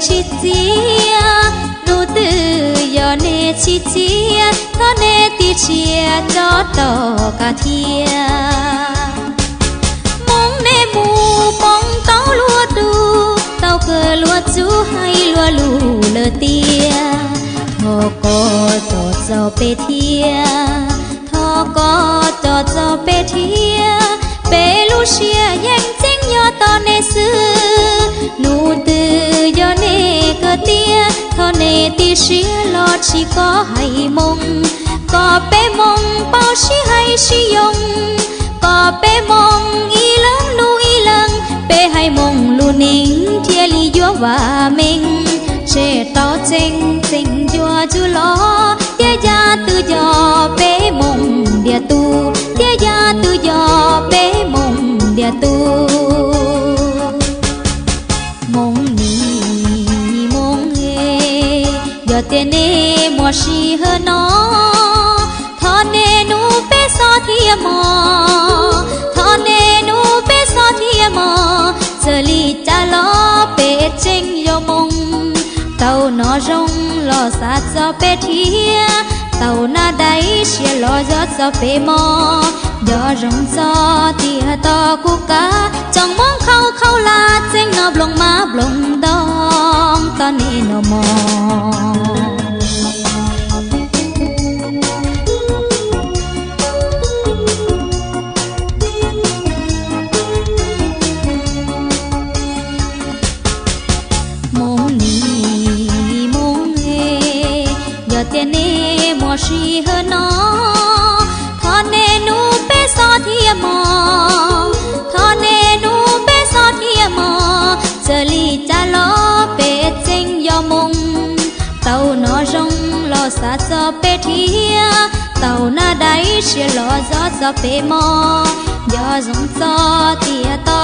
tsis txiav, hnub twg yog nej tsis txiav, thov nej tig sia tso tau kav thiab. Hmoob nej mus hmoob tau luag tug, tau kawg luag txuj hais luag lus lawm tiag. Thov koj tos txog peb thiab, thov koj tos txog peb thiab. Peb lub siab yeej tseem nyob tom nej xwb, hnub twg yog nej kawg tiag, thov nej tig siab los tsis koj hais moo, kom peb moo paub sib hais sib yoo, kom peb moo ib leeg hlub ib leeg, peb hais moo lub neej thiaj li yuav vam meej. Tseg tau tseeb tseem yuav tsum los, thiab yam twg yog peb moo ntiag tug, thiab yam twg yog peb moo ntiag tug. Hmoob nim Hmoob e, yog tias nej muaj sij hawm no, thov nej nug peb txog thiab mog, thov nej nug peb txog thiab mog. Txawm li cas los peb tseem yog Hmoob, tau hnov zoo los xav txog peb thiab, tau nab dais siab los zov txog peb mog. Nco zoo txog tias tau kuv kav, tsoom Hmoob khaub khaub hlab tseem noj nplooj mab nplooj ntoo tom nej no mog. Hmoob nim Hmoob e, yog tias nej muaj sij hawm no, thov nej nug peb txog thiab mog, thov nej nug peb txog thiab mog. Txawm li cas los peb tseem yog Hmoob, tau hnov zoo los xav txog peb thiab, tau nab dais siab los zov txog peb mog. Nco zoo txog tias tau